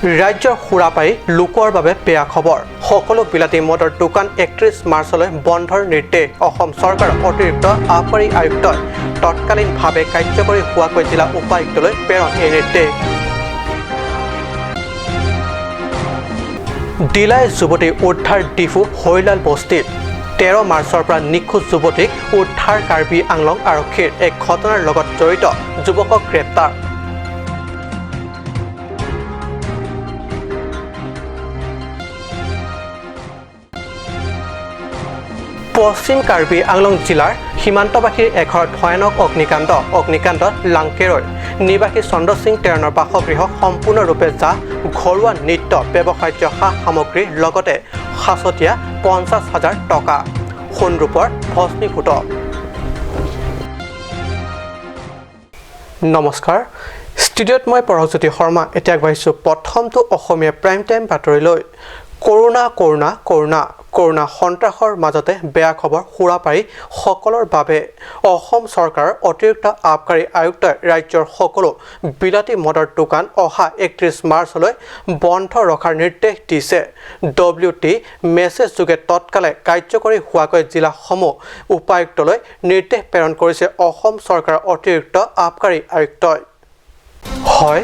ৰাজ্যৰ সুৰাপায়ী লোকৰ বাবে বেয়া খবৰ। সকলো বিলাতী মদৰ দোকান 31 মাৰ্চলৈ বন্ধৰ নিৰ্দেশ। অসম চৰকাৰৰ অতিৰিক্ত আবকাৰী আয়ুক্তই তৎকালীনভাৱে কাৰ্যকৰী হোৱাকৈ জিলা উপায়ুক্তলৈ প্ৰেৰণ এই নিৰ্দেশ। ডিলাই যুৱতী উদ্ধাৰ ডিফু হৰিলাল বস্তিত। 13 মাৰ্চৰ পৰা নিখোজ যুৱতীক উদ্ধাৰ কাৰ্বি আংলং আৰক্ষীৰ। এক ঘটনাৰ লগত জড়িত যুৱকক গ্ৰেপ্তাৰ। পশ্চিম কাৰ্বি আংলং জিলাৰ সীমান্তবাসীৰ এঘৰত ভয়ানক অগ্নিকাণ্ড। অগ্নিকাণ্ডত লাংকেৰৈ নিবাসী চন্দ্ৰ সিং টেৰণৰ বাসগৃহ সম্পূৰ্ণৰূপে জাহ। ঘৰুৱা নিত্য ব্যৱহাৰ্য সা সামগ্ৰীৰ লগতে সাঁচতীয়া 50,000 টকা, সোণৰূপৰ ভস্মীভূত। নমস্কাৰ, ষ্টুডিঅ'ত মই পৰশজ্যোতি শৰ্মা। এতিয়া আগবাঢ়িছোঁ প্ৰথমটো অসমীয়া প্ৰাইম টাইম বাতৰিলৈ। Corona, corona, corona. কৰোণা সন্ত্ৰাসৰ মাজতে বেয়া খবৰ সুৰাপায়ী সকলৰ বাবে। অসম চৰকাৰৰ অতিৰিক্ত আবকাৰী আয়ুক্তই ৰাজ্যৰ সকলো বিলাতী মদৰ দোকান অহা 31 মাৰ্চলৈ বন্ধ ৰখাৰ নিৰ্দেশ দিছে। ডব্লিউ টি মেছেজযোগে তৎকালে কাৰ্যকৰী হোৱাকৈ জিলাসমূহ উপায়ুক্তলৈ নিৰ্দেশ প্ৰেৰণ কৰিছে অসম চৰকাৰৰ অতিৰিক্ত আবকাৰী আয়ুক্তই। হয়,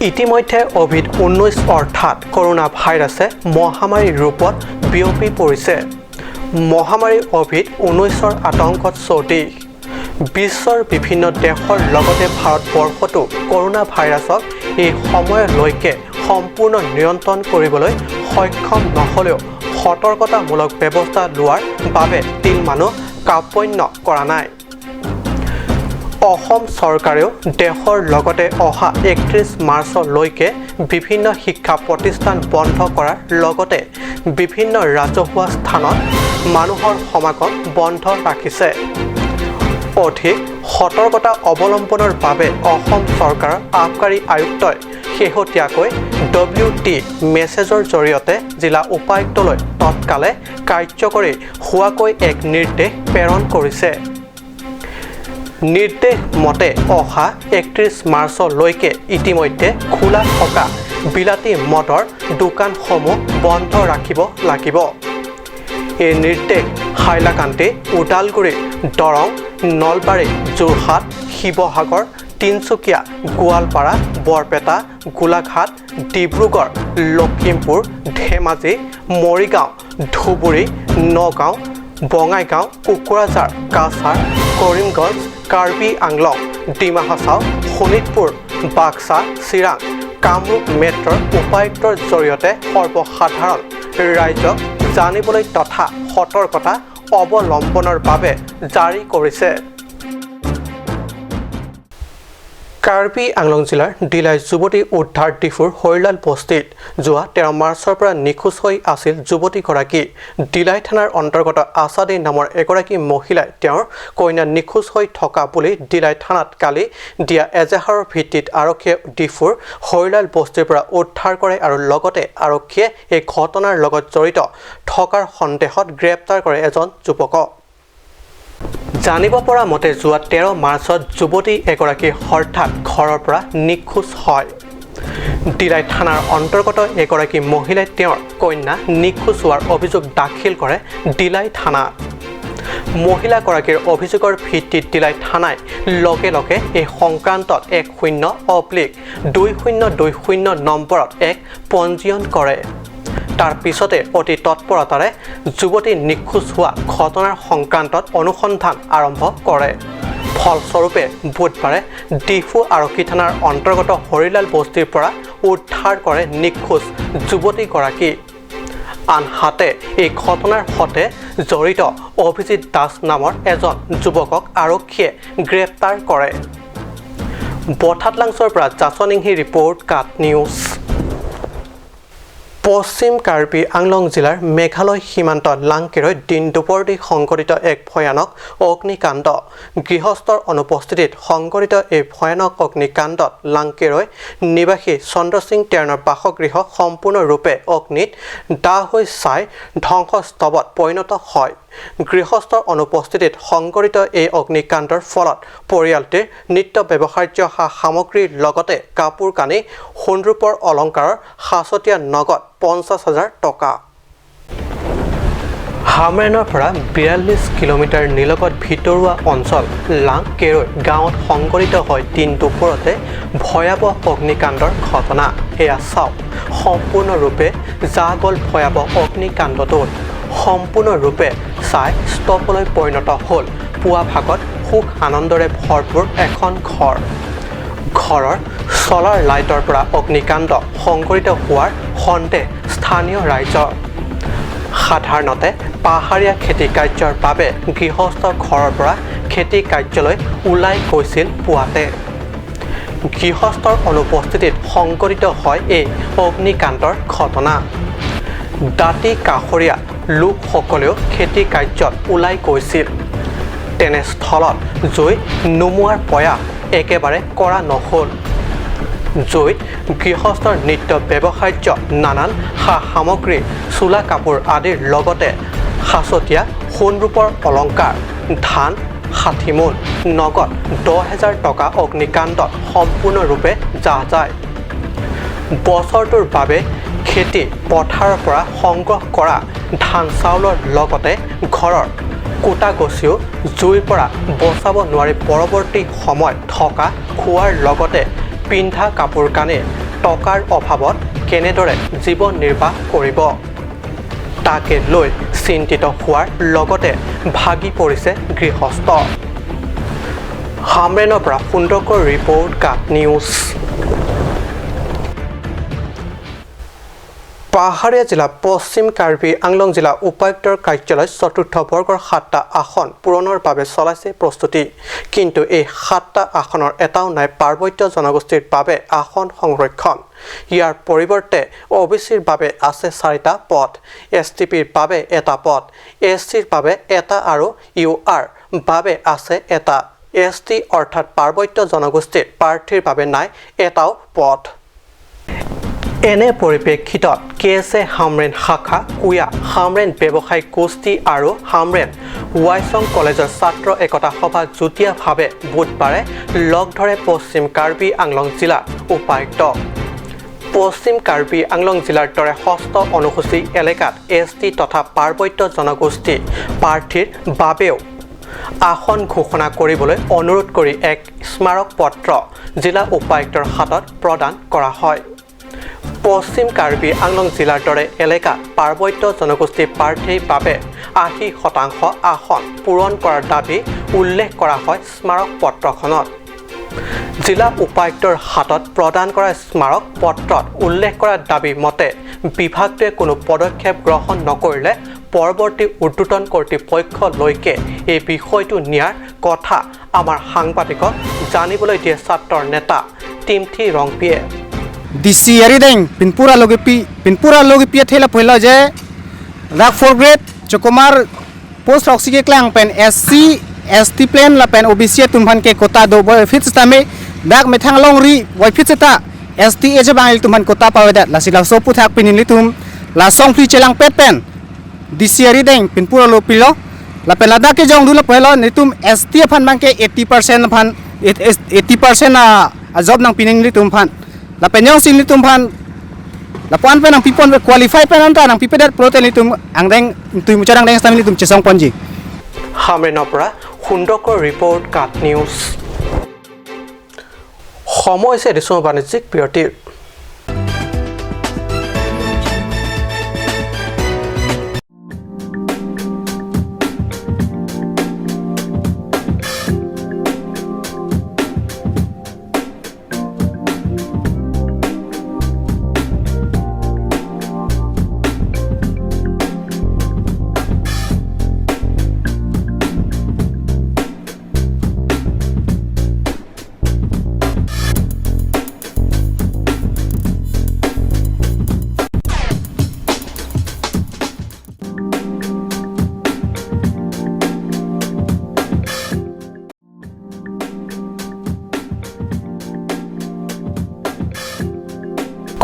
ইতিমধ্যে ক'ভিড-19 অৰ্থাৎ কৰোণা ভাইৰাছে মহামাৰীৰ ৰূপত বিয়পি পৰিছে। মহামাৰী ক'ভিড-19ৰ আতংকত চৌদিশ। বিশ্বৰ বিভিন্ন দেশৰ লগতে ভাৰতবৰ্ষতো কৰোণা ভাইৰাছক এই সময়লৈকে সম্পূৰ্ণ নিয়ন্ত্ৰণ কৰিবলৈ সক্ষম নহ'লেও সতৰ্কতামূলক ব্যৱস্থা লোৱাৰ বাবে তিলমানো কাৰ্পণ্য কৰা নাই। অসম চৰকাৰেও দেশৰ লগতে অহা 31 মাৰ্চলৈকে বিভিন্ন শিক্ষা প্ৰতিষ্ঠান বন্ধ কৰাৰ লগতে বিভিন্ন ৰাজহুৱা স্থানত মানুহৰ সমাগম বন্ধ ৰাখিছে। অধিক সতৰ্কতা অৱলম্বনৰ বাবে অসম চৰকাৰৰ আবকাৰী আয়ুক্তই শেহতীয়াকৈ ডব্লিউ টি মেছেজৰ জৰিয়তে জিলা উপায়ুক্তলৈ তৎকালে কাৰ্যকৰী হোৱাকৈ এক নিৰ্দেশ প্ৰেৰণ কৰিছে। নিৰ্দেশ মতে অহা 31 মাৰ্চলৈকে ইতিমধ্যে খোলা থকা বিলাতী মদৰ দোকানসমূহ বন্ধ ৰাখিব লাগিব। এই নিৰ্দেশ হাইলাকান্দি, ওদালগুৰি, দৰং, নলবাৰী, যোৰহাট, শিৱসাগৰ, তিনিচুকীয়া, গোৱালপাৰা, বৰপেটা, গোলাঘাট, ডিব্ৰুগড়, লখিমপুৰ, ধেমাজি, মৰিগাঁও, ধুবুৰী, নগাঁও, বঙাইগাঁও, কোকৰাঝাৰ, কাছাৰ, কৰিমগঞ্জ, কাৰ্বি আংলং, ডিমা হাছাও, শোণিতপুৰ, বাক্সা, চিৰাং, কামৰূপ মেট্ৰ'ৰ উপায়ুক্তৰ জৰিয়তে সৰ্বসাধাৰণ ৰাইজক জানিবলৈ তথা সতৰ্কতা অৱলম্বনৰ বাবে জাৰি কৰিছে। কাৰ্বি আংলং জিলাৰ ডিলাই যুৱতী উদ্ধাৰ ডিফুৰ হৰিলাল বস্তিত। যোৱা 13 মাৰ্চৰ পৰা নিখোজ হৈ আছিল যুৱতীগৰাকী। ডিলাই থানাৰ অন্তৰ্গত আছাদী নামৰ এগৰাকী মহিলাই তেওঁৰ কন্যা নিখোজ হৈ থকা বুলি ডিলাই থানাত কালি দিয়া এজাহাৰৰ ভিত্তিত আৰক্ষীয়ে ডিফুৰ হৰিলাল বস্তিৰ পৰা উদ্ধাৰ কৰে আৰু লগতে আৰক্ষীয়ে এই ঘটনাৰ লগত জড়িত থকাৰ সন্দেহত গ্ৰেপ্তাৰ কৰে এজন যুৱকক। জানিব পৰা মতে, যোৱা 13 মাৰ্চত যুৱতী এগৰাকী হঠাৎ ঘৰৰ পৰা নিখোজ হয়। ডিলাই থানাৰ অন্তৰ্গত এগৰাকী মহিলাই তেওঁৰ কন্যা নিখোজ হোৱাৰ অভিযোগ দাখিল কৰে ডিলাই থানাত। মহিলাগৰাকীৰ অভিযোগৰ ভিত্তিত ডিলাই থানাই লগে লগে এই সংক্ৰান্তত 10/2020 নম্বৰত এক পঞ্জীয়ন কৰে। তাৰ পিছতে অতি তৎপৰতাৰে যুৱতী নিখোজ হোৱা ঘটনাৰ সংক্ৰান্তত অনুসন্ধান আৰম্ভ কৰে। ফলস্বৰূপে বুধবাৰে ডিফু আৰক্ষী থানাৰ অন্তৰ্গত হৰিলাল বস্তিৰ পৰা উদ্ধাৰ কৰে নিখোজ যুৱতীগৰাকী। আনহাতে এই ঘটনাৰ সৈতে জড়িত অভিজিত দাস নামৰ এজন যুৱকক আৰক্ষীয়ে গ্ৰেপ্তাৰ কৰে। বঠাতলাংছৰ পৰা জাচনিংহি ৰিপৰ্ট, কাট নিউজ। পশ্চিম কাৰ্বি আংলং জিলাৰ মেঘালয় সীমান্তত লাংকেৰৈত দিন দুপৰতে সংঘটিত এক ভয়ানক অগ্নিকাণ্ড। গৃহস্থৰ অনুপস্থিতিত সংঘটিত এই ভয়ানক অগ্নিকাণ্ডত লাংকেৰৈ নিবাসী চন্দ্ৰসিং টেৰণৰ বাসগৃহ সম্পূৰ্ণৰূপে অগ্নিত দাহ হৈ ছাই ধ্বংসস্তূপত পৰিণত হয়। গৃহস্থৰ অনুপস্থিতিত সংঘটিত এই অগ্নিকাণ্ডৰ ফলত পৰিয়ালটিৰ নিত্য ব্যৱহাৰ্য সা সামগ্ৰীৰ লগতে কাপোৰ কানি, সোণ ৰূপৰ অলংকাৰৰ সাঁচতীয়া নগদ 50,000 টকা। হামৰেনৰ পৰা 42 কিলোমিটাৰ নিলগত ভিতৰুৱা অঞ্চল লাংকেৰৈ গাঁৱত সংঘটিত হয় দিন দুপৰতে ভয়াৱহ অগ্নিকাণ্ডৰ ঘটনা। এয়া চাওক, সম্পূৰ্ণৰূপে জাহ গ'ল ভয়াৱহ অগ্নিকাণ্ডটোত। সম্পূৰ্ণৰূপে ছাই স্তপলৈ পৰিণত হ'ল পুৱা ভাগত সুখ আনন্দৰে ভৰপূৰ এখন ঘৰ। ঘৰৰ চ'লাৰ লাইটৰ পৰা অগ্নিকাণ্ড সংঘটিত হোৱাৰ সন্দেহ স্থানীয় ৰাইজৰ। সাধাৰণতে পাহাৰীয়া খেতি কাৰ্যৰ বাবে গৃহস্থ ঘৰৰ পৰা খেতি কাৰ্যলৈ ওলাই গৈছিল পুৱাতে। গৃহস্থৰ অনুপস্থিতিত সংঘটিত হয় এই অগ্নিকাণ্ডৰ ঘটনা। দাঁতি কাষৰীয়া লোকসকলেও খেতি কাৰ্যত ওলাই গৈছিল। তেনেস্থলত জুই নুমুৱাৰ প্ৰয়াস একেবাৰে কৰা নহ'ল। জুইত গৃহস্থৰ নিত্য ব্যৱহাৰ্য নানান সা সামগ্ৰী, চোলা কাপোৰ আদিৰ লগতে সাঁচতীয়া সোণ ৰূপৰ অলংকাৰ, ধান 60 মোন, নগদ 10,000 টকা অগ্নিকাণ্ডত সম্পূৰ্ণৰূপে জাহ যায়। বছৰটোৰ বাবে খেতি পথাৰৰ পৰা সংগ্ৰহ কৰা ধান চাউলৰ লগতে ঘৰৰ কোটাগছিও জুইৰ পৰা বচাব নোৱাৰি পৰৱৰ্তী সময়ত থকা খোৱাৰ লগতে পিন্ধা কাপোৰ কানি টকাৰ অভাৱত কেনেদৰে জীৱন নিৰ্বাহ কৰিব তাকে লৈ চিন্তিত হোৱাৰ লগতে ভাগি পৰিছে গৃহস্থ। হামৰেনৰ পৰা সুন্দৰকৰ ৰিপৰ্ট, কাট নিউজ। পাহাৰীয়া জিলা পশ্চিম কাৰ্বি আংলং জিলা উপায়ুক্তৰ কাৰ্যালয়ত চতুৰ্থ বৰ্গৰ 7টা আসন পূৰণৰ বাবে চলাইছে প্ৰস্তুতি। কিন্তু এই 7টা আসনৰ এটাও নাই পাৰ্বত্য জনগোষ্ঠীৰ বাবে আসন সংৰক্ষণ। ইয়াৰ পৰিৱৰ্তে অ বি চিৰ বাবে আছে 4টা পদ, এছ টি পিৰ বাবে এটা পদ, এছ চিৰ বাবে এটা আৰু ইউ আৰ বাবে আছে এটা। এছ টি অৰ্থাৎ পাৰ্বত্য জনগোষ্ঠীৰ প্ৰাৰ্থীৰ বাবে নাই এটাও পদ। এনে পৰিপ্ৰেক্ষিতত কে এছ এ হামৰেন শাখা, কুয়া হামৰেন ব্যৱসায়িক গোষ্ঠী আৰু হামৰেন ৱাইচং কলেজৰ ছাত্ৰ একতা সভা যুটীয়াভাৱে বুধবাৰে লগ ধৰে পশ্চিম কাৰ্বি আংলং জিলা উপায়ুক্ত। পশ্চিম কাৰ্বি আংলং জিলাৰ দৰে ষষ্ঠ অনুসূচী এলেকাত এছ টি তথা পাৰ্বত্য জনগোষ্ঠী প্ৰাৰ্থীৰ বাবেও আসন ঘোষণা কৰিবলৈ অনুৰোধ কৰি এক স্মাৰক পত্ৰ জিলা উপায়ুক্তৰ হাতত প্ৰদান কৰা হয়। পশ্চিম কাৰ্বি আংলং জিলাৰ দৰে এলেকাত পাৰ্বত্য জনগোষ্ঠী প্ৰাৰ্থীৰ বাবে 80% আসন পূৰণ কৰাৰ দাবী উল্লেখ কৰা হয় স্মাৰক পত্ৰখনত। জিলা উপায়ুক্তৰ হাতত প্ৰদান কৰা স্মাৰক পত্ৰত উল্লেখ কৰা দাবী মতে বিভাগটোৱে কোনো পদক্ষেপ গ্ৰহণ নকৰিলে পৰৱৰ্তী ঊৰ্ধ্বতন কৰ্তৃপক্ষলৈকে এই বিষয়টো নিয়াৰ কথা আমাৰ সাংবাদিকক জানিবলৈ দিয়ে ছাত্ৰৰ নেতা Timothy ৰংপিয়ে। DC arideng pinpura logi pi pinpura logi pi thela phoila je rak 4 grade chokomar post roxy ke klang pen SC ST plan la pen OBC tumhan ke kota do boy fit stame dak methang long ri boy fit ta ST e je bangil tumhan kota paweda la sila so pu thak pinin litum la song phi chelang pet pen DC arideng pinpura lo pilo la pen la dak ke jong du la phoila nitum ST phan bang ke 80% phan 80% a job nang pinin litum phan la penyong sin litum phan la puan pen ang pipon qualify pen anta ang pipedat protein litum ang deng tui mucharang deng stam litum chesong ponji হামৰেনৰ পৰা সুন্দৰকৰ report, কাট news. সময় হৈছে দিছোঁ বাণিজ্যিক বিৰতিৰ।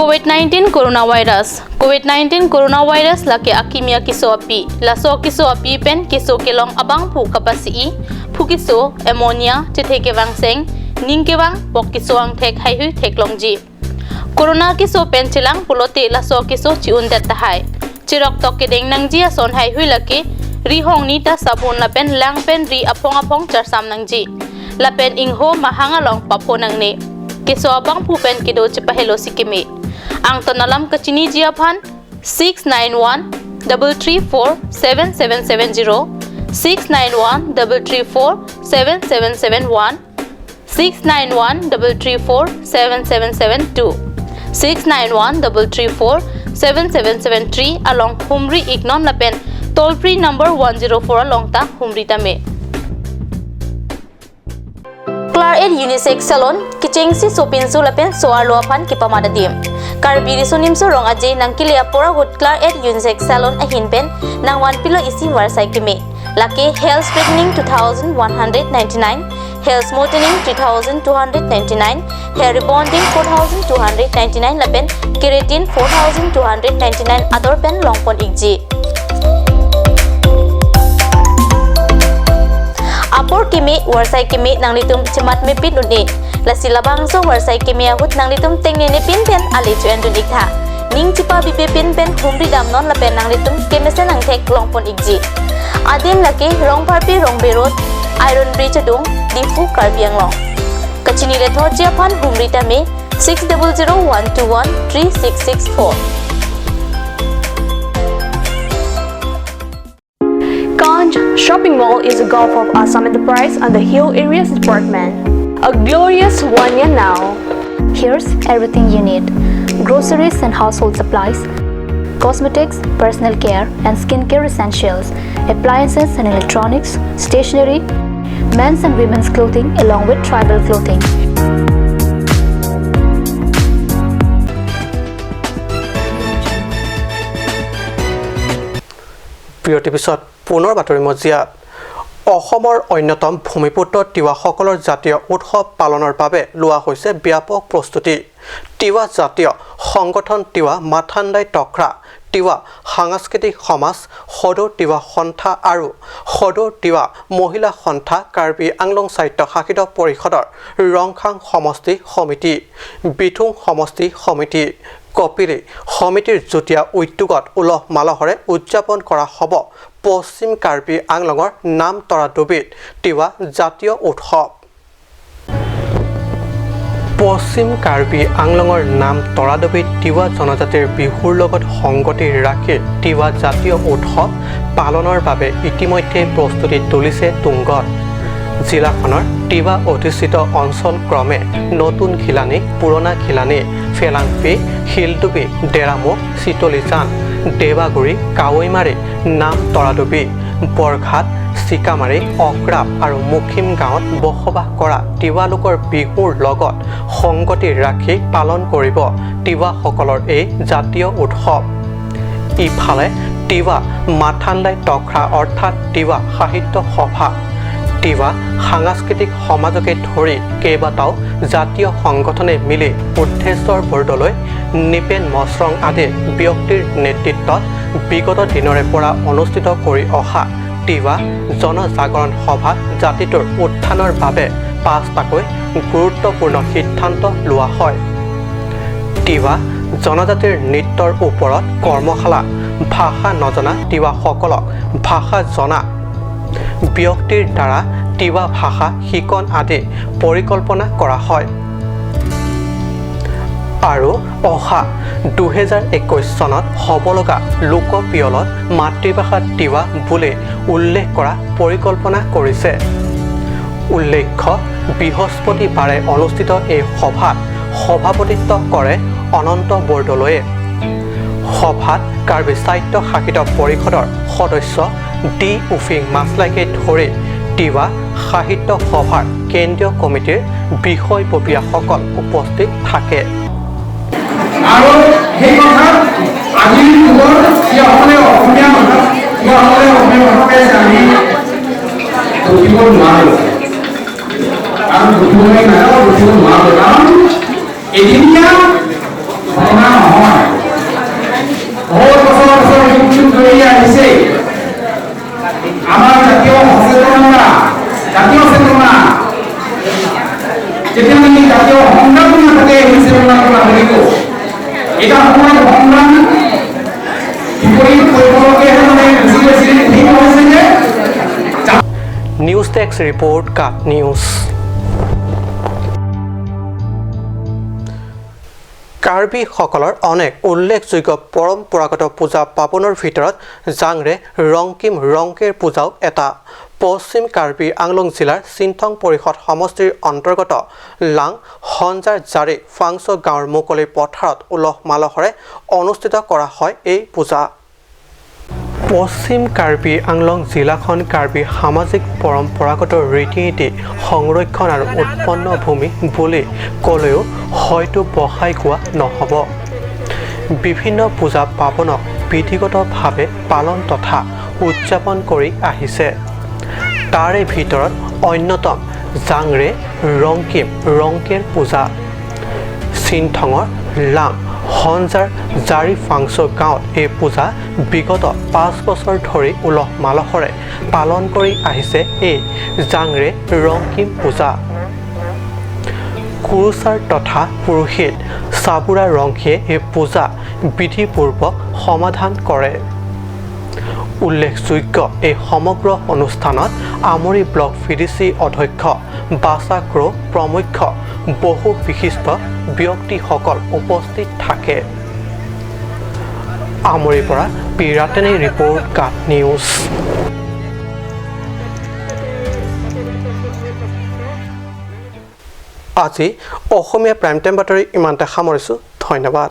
COVID-19 coronavirus. COVID-19 coronavirus laki akimia kiso api laso kiso api pen kiso kelong abang phu kapasi phukiso ammonia chithe ke wangseng ningkewang pok kiso ang thek hai hui thek longji corona kiso pen chilang pulote laso kiso chiun dat tahai chirok tok ke deng nangji ason hai hui laki ri hong ni ta sabon la pen lang pen ri apong apong charsam nangji la pen ingho mahanga long papho nangni kiso abang phu pen kido chipahelo sikime ang tonalam kachini jia phan 691 334 7770 691 334 7771 691 334 7772 691 334 7773 along Humri Ignon Lapen toll free number 104 along ta Humri tame. Klar Ed Unisex Salon kichengsi sopinsu lapen soar loapan kipamadadim Karbi sunimso rong aje nangkile apora hut Klar Ed Unisex Salon ahin pen nangwan pilo isi warsai kime laki hair straightening 2199, hair smoothening 3299, hair rebonding 4299 lapen keratin 4299 ador pen longpon ikji. Apor kimi warsai kimi nanglitum chimat me pin unni lasi labangso warsai kimi ahut nanglitum tengne ne pin pen ali chuen dun ikha ning chipa bipe pin pen humri dam non lapen nanglitum kemesen ang thek longpon ikji adim laki rongpharpi rongbe road iron bridge dung Diphu Karbi Anglong kachini le thochia phan humri tame 600121 3664. Ganj Shopping Mall is a Gulf of Assam Enterprise and the Hill Areas Department. A glorious 1 year now. Here's everything you need: groceries and household supplies, cosmetics, personal care and skincare essentials, appliances and electronics, stationery, men's and women's clothing along with tribal clothing. বিৰতিৰ পিছত পুনৰ বাতৰি মজিয়াত অসমৰ অন্যতম ভূমিপুত্ৰ তিৱাসকলৰ জাতীয় উৎসৱ পালনৰ বাবে লোৱা হৈছে ব্যাপক প্ৰস্তুতি। তিৱা জাতীয় সংগঠন তিৱা মাথান্দাই টকৰা, তিৱা সাংস্কৃতিক সমাজ, সদৌ তিৱা সন্থা আৰু সদৌ তিৱা মহিলা সন্থা, কাৰ্বি আংলং স্বায়ত্তশাসিত পৰিষদৰ ৰংখাং সমষ্টি সমিতি, বিথুং সমষ্টি সমিতি, কপিলি সমিতিৰ যুটীয়া উদ্যোগত উলহ মালহৰে উদযাপন কৰা হ'ব পশ্চিম কাৰ্বি আংলঙৰ নামতৰাডুবিত তিৱা জাতীয় উৎসৱ। পশ্চিম কাৰ্বি আংলঙৰ নামতৰাডুবিত তিৱা জনজাতিৰ বিহুৰ লগত সংগতি ৰাখি তিৱা জাতীয় উৎসৱ পালনৰ বাবে ইতিমধ্যে প্ৰস্তুতি তুলিছে তুংগত। জিলাখনৰ তিৱা অধিষ্ঠিত অঞ্চল ক্ৰমে নতুন খিলানী, পুৰণা খিলানী, ফেলাংপি, শিলডুবি, ডেৰামুখ, চিতলিজান, দেৱাগুৰি, কাৱৈমাৰী, নামতৰাডুবি, বৰঘাট, চিকামাৰী, অক্ৰাপ আৰু মুখিম গাঁৱত বসবাস কৰা তিৱা লোকৰ বিহুৰ লগত সংগতি ৰাখি পালন কৰিব তিৱাসকলৰ এই জাতীয় উৎসৱ। ইফালে তিৱা মাথান্দাই টকৰা অৰ্থাৎ তিৱা সাহিত্য সভা, তিৱা সাংস্কৃতিক সমাজকে ধৰি কেইবাটাও জাতীয় সংগঠনে মিলি বুদ্ধেশ্বৰ বৰদলৈ, নিপেন মছৰং আদি ব্যক্তিৰ নেতৃত্বত বিগত দিনৰে পৰা অনুষ্ঠিত কৰি অহা তিৱা জনজাগৰণ সভাত জাতিটোৰ উত্থানৰ বাবে পাঁচটাকৈ গুৰুত্বপূৰ্ণ সিদ্ধান্ত লোৱা হয়। তিৱা জনজাতিৰ নৃত্যৰ ওপৰত কৰ্মশালা, ভাষা নজনা তিৱাসকলক ভাষা জনা ব্যক্তিৰ দ্বাৰা তিৱা ভাষা শিকন আদি পৰিকল্পনা কৰা হয়। আৰু অহা 2021 চনত হ'ব লগা লোকপিয়লত মাতৃভাষা তিৱা বুলি উল্লেখ কৰা পৰিকল্পনা কৰিছে। উল্লেখ্য, বৃহস্পতিবাৰে অনুষ্ঠিত এই সভাত সভাপতিত্ব কৰে অনন্ত বৰদলৈয়ে। সভাত কাৰ্বি স্বায়ত্তশাসিত পৰিষদৰ সদস্য ডি উফিং মাছলাইকে ধৰি তিৱা সাহিত্য সভাৰ কেন্দ্ৰীয় কমিটিৰ বিষয়ববীয়াসকল উপস্থিত থাকে। আৰু সেই কথা আজিৰ যুগৰ যিসকলে অসমীয়া ভাষা, যিসকলে অসমীয়া ভাষাকে আমি বুজিব নোৱাৰোঁ, কাৰণ বুজিবলৈ নাযাওঁ, বুজিব নোৱাৰোঁ, কাৰণ এদিনীয়া ঘটনা যেতিয়া নেকি জাতীয় সংগ্ৰাম নাথাকে, এই চেতনাটো নাথাকিব। এটা সময়ত সংগ্ৰাম বিপৰীত কৰিবলগীয়াহে মানে গুচি গৈছিল। সেইটো হৈছে যে নিউজ ডেস্ক ৰিপৰ্ট, কাট নিউজ। কাৰ্বিসকলৰ অনেক উল্লেখযোগ্য পৰম্পৰাগত পূজা পাৰ্বণৰ ভিতৰত জাংৰে ৰংকিম ৰংকেৰ পূজাও এটা। পশ্চিম কাৰ্বি আংলং জিলাৰ চিন্থং পৰিষদ সমষ্টিৰ অন্তৰ্গত লাং হঞ্জাৰ জাৰি ফাংচ গাঁৱৰ মুকলি পথাৰত উলহ মালহেৰে অনুষ্ঠিত কৰা হয় এই পূজা। পশ্চিম কাৰ্বি আংলং জিলাখন কাৰ্বি সামাজিক পৰম্পৰাগত ৰীতি নীতি সংৰক্ষণ আৰু উৎপন্ন ভূমি বুলি ক'লেও হয়তো বঢ়াই কোৱা নহ'ব। বিভিন্ন পূজা পাৰ্বণক বিধিগতভাৱে পালন তথা উদযাপন কৰি আহিছে। তাৰে ভিতৰত অন্যতম জাংৰে ৰংকিম ৰংকেৰ পূজা। চিন্থঙৰ লাং হঞ্জাৰ জাৰি ফাংচ গাঁৱত এই পূজা বিগত 5 বছৰ ধৰি উলহ মালহেৰে পালন কৰি আহিছে এই জাংৰে ৰংকিম পূজা। কুৰুচাৰ তথা পুৰোহিত চাবুৰা ৰংখীয়ে এই পূজা বিধিপূৰ্বক সমাধান কৰে। উল্লেখযোগ্য এই সমগ্ৰ অনুষ্ঠানত Amri block V D C অধ্যক্ষ বাছা ক্ৰ' প্ৰমুখ্য বহু বিশিষ্ট ব্যক্তিসকল উপস্থিত থাকে। আমৰিৰ পৰা পি ৰাতেনী ৰিপৰ্ট, কাট নিউজ। আজি অসমীয়া প্ৰাইম টাইম বাতৰি ইমানতে সামৰিছোঁ। ধন্যবাদ।